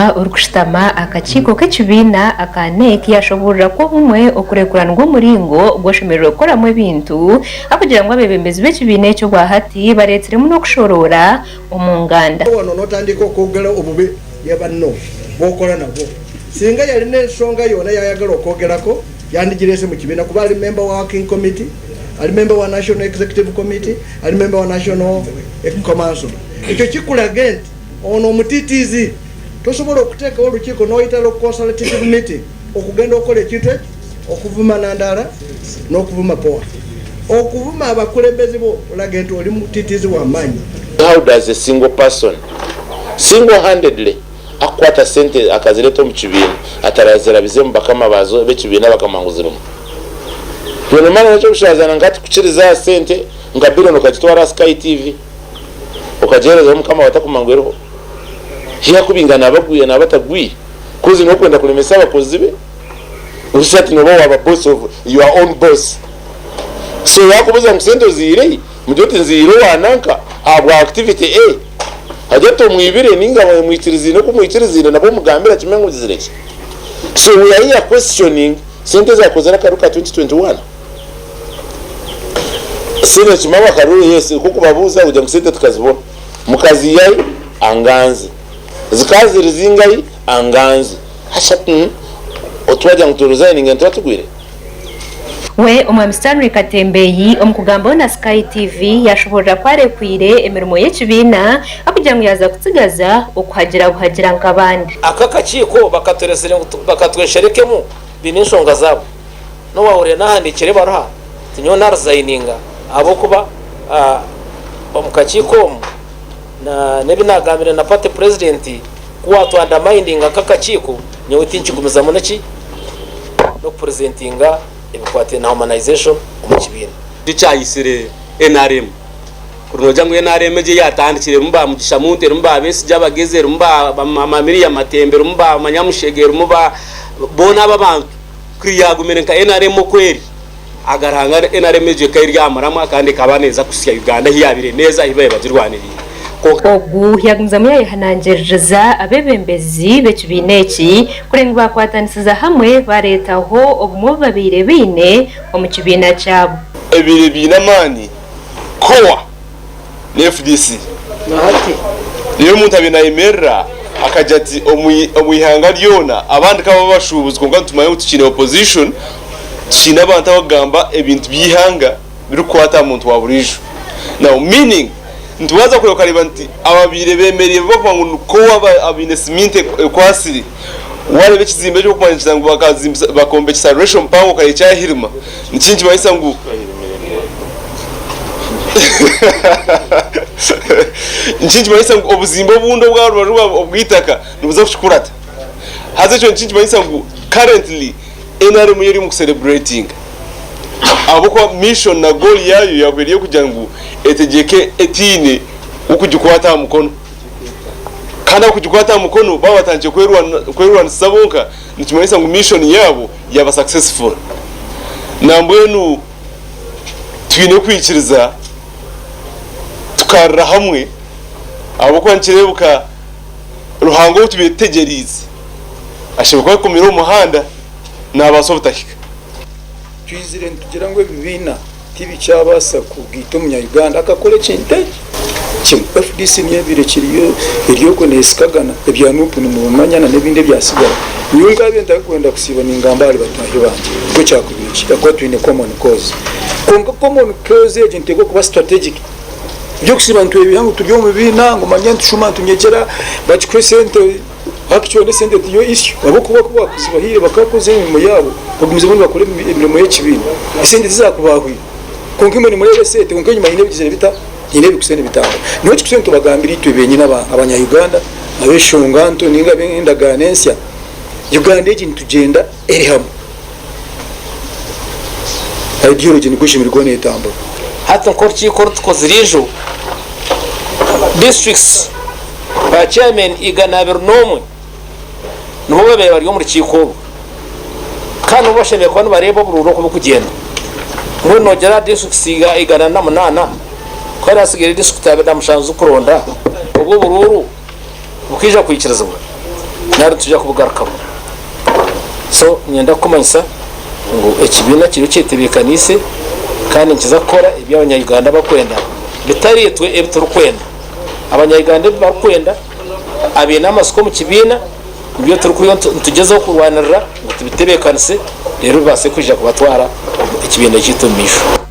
Bwanyima orikushutama aha kakiiko k'ekibiina aka NEC yashoboorora ku obumwe okurekura nigwo muringo ogu oshemereire kukoramu ebintu ahakugira ngu abeebembezi b'ekibiina ekyo obwahati bareetsiremu n'okushoroora omu nganda. Wano notandika okwogera obubi ye banno bokora nabo. Singa yalina ensonga yona yayagala okwogerako yandigirese mu kibiina kuba ali member wa working committee, ali member wa national executive committee, ali member wa national council. Ekyo kikulage nti ono omutitizi. Tosobola okutekawo olukiiko noyita consultative meeting okugenda okola ekintu ekyo, okuvuma Nandala nokuvuma Poa. Okuvuma abakulembeze bo olage nti oli mutitizi wa maanyi. How does a single person single handedly akukwata sente akazireta omu kibiina atarazirabizemu bakama baazo bekibiina bakama ngu zirimu? Twine mara nekyokushazana nka tukukiriza aha sente nka billion okagitwara aha sky TV okagiherezaho mukama wawe atakumanya ngu eriho. Hiyakubinga naba agwire naba atagwire coz niwe okwenda kuremesa abakozi be Oshusha ati nooba waaba boss of your own boss. So yaakubuuza ngu sente oziihirehi? Mugire oti nziihiire owa nanka ahabwa activity A. Agire ati omwibire ninga mwikiriziine oku mwikiriziine nabwo omugambire akimanye ngu ogizire ki. So we are here questioning sente ezi akozire akaruru ka 2021. Sente kimwe akaruru yes kokubabuuza kugira ngu sente tukazibona. Mukaziihahi? Anganze. Zikaba ziri zingahi? Anganze. Hati otwagira ngu tu resigninge nituba tugwire? We Omwami Stanley Katembeyi omu kugambaho na Sky TV yashoborora ku arekwire emirimo y'ekibiina akugira ngu yaaza kutsigaza okuhagira buhagira nk'abandi. Aka akakiiko bakaturesire ngu bakatwesherekemu baine enshonga zaabo. N'owaahurira naahandiikira ebaruha ti nyowe naarizayininga ahabw'okuba omu kakiiko omu n'ebi naagambire na party president ku waatu undermininga nk'akakiiko nyowe tinkigumizamu n'eki n'okupresentinga ebikwatiraine na harmonization omu kibiina. Ekyo kyahisire nrm. Kuri noogira ngu nrm egyo eyatandikire erimu ba Mugisha Muntu, erimu ba Besigye Abagezi, erimu ba Mama Miria Matembe, erimu ba Manyamushege, erimu ba boona abo abantu, kuri yaagumire nka nrm oku eri, aga Ruhanga nrm egyo ekaba eri aha muramwa kandi ekaba neeza kuhitsya Uganda ahu yaabaire neeza ahu baabaire bagirwaniriire. Kwonka. Ogu yagumizamu yayehanangiririza abeebembezi b'ekibiina eki kureba ngu baakwatanisiza hamwe baareetaho obumwe obu babaire baine omu kibiina kyabo. Ebiire biine amaani COA na FDC. Reero omuntu abaire nayemerera akagira ati omu ihanga ryona abandi ka babe abashuubuzi kwonka nitumanya ngu tukiine opposition, tukiine abantu abakugamba ebintu by'eihanga birikukwata aha muntu wa buriijo. Now meaning nti waaza kureeba okareeba nti ababaire bemereire bakuba ngu ni COA abaine siminti ekwatsire, waareeba ekizimbe ekyo orikumanya ngu bakombekyesa ratio mpango okareeba kyahirima, nikyo nikimanyisa ngu Nikyo nikimanyisa ngu obuzimbe obundi obw'aha rubaju obw'eitaka nibuza kukikurata. Haza ekyo nikyo nikimanyisa ngu currently nrm yo eri omu kucelebratinga ahabw'okuba mission na goal yaayo yaabaire eri ey'okugira ngu etegyeke etaine w'okugikwata aha mukono. Kandi ab'okugikwata aha mukono baaba batandikire kwerwanisisa bonka, nikimanyisa ngu mission yaabo yaaba successful. Nambwenu twine kwikiriza tukarira hamwe ahabw'okuba nikireebeka Ruhanga ou tubaire tutegyereize ashemereire kuba akomire omu muhanda naabaasa obutahika. Twizire nitugira ngu ebibiina tibikyabaasa kugaita omunya-Uganda akakora ekintu eki kimwe. FDC niyo ebaire ekiriyo eri okwo neesikagana, ebya Nup nimubimanya na n'ebindi ebyatsigara. Nyowe nkaabaire ntarikwenda kusiiba ningamba ahari bataahi bangye nikwo kyakubaire kiri ahakuba twine common cause. Kwonka common cause egyo niteekwa kuba strategic. Eby'okusiiba nitwebiha ngu turi omu bibiina ngu manya nitushuma nitunyegyera bakikuha esente Actually esente tiyo issue ahabw'okuba ku baakuzibahaire bakakoze emirimo yaabo bagumizemu nibakora emirimo y'ekibiina esente tizakubahwire kwonka imwe nimureeba esente kwonka enyima haine ebigizire bita haine ebikutsire nibitambura nyowe ekikutsire nitubagambira itwe benyini abanya Uganda ab'eshonga nto ninga ab'endagaano ensya Uganda egi nitugyenda eri hamwe ideology nikwo eshemereire kuba netambura. Hati nk'orukiiko orutukozire ijo, districts ba chairman 201 nibo babaire bari omu rukiiko oru kandi nibo bashemereire kuba nibareeba oburuuru oku burikugyenda. Mbwenu noogira districts 108 ku hariho hatsigaire district 27 z'okuronda, obwo oburuuru bukaija kwikirizibwa? Nari nitwija kubugarukamu. So niinyenda kukumanyisa ngu ekibiina kiriyo kyetebeekaniise kandi nikiza kukora ebi abanya-Uganda barikwenda bitari itwe ebi turikwenda. Abanya-Uganda ebi barikwenda, abaine amatsiko omu kibiina nibyo turikuriyo nitugyezaho kurwanirira ngu tubitebeekanise reero bibaase kwija kubatwara ekibiina kyaitu omu maisho.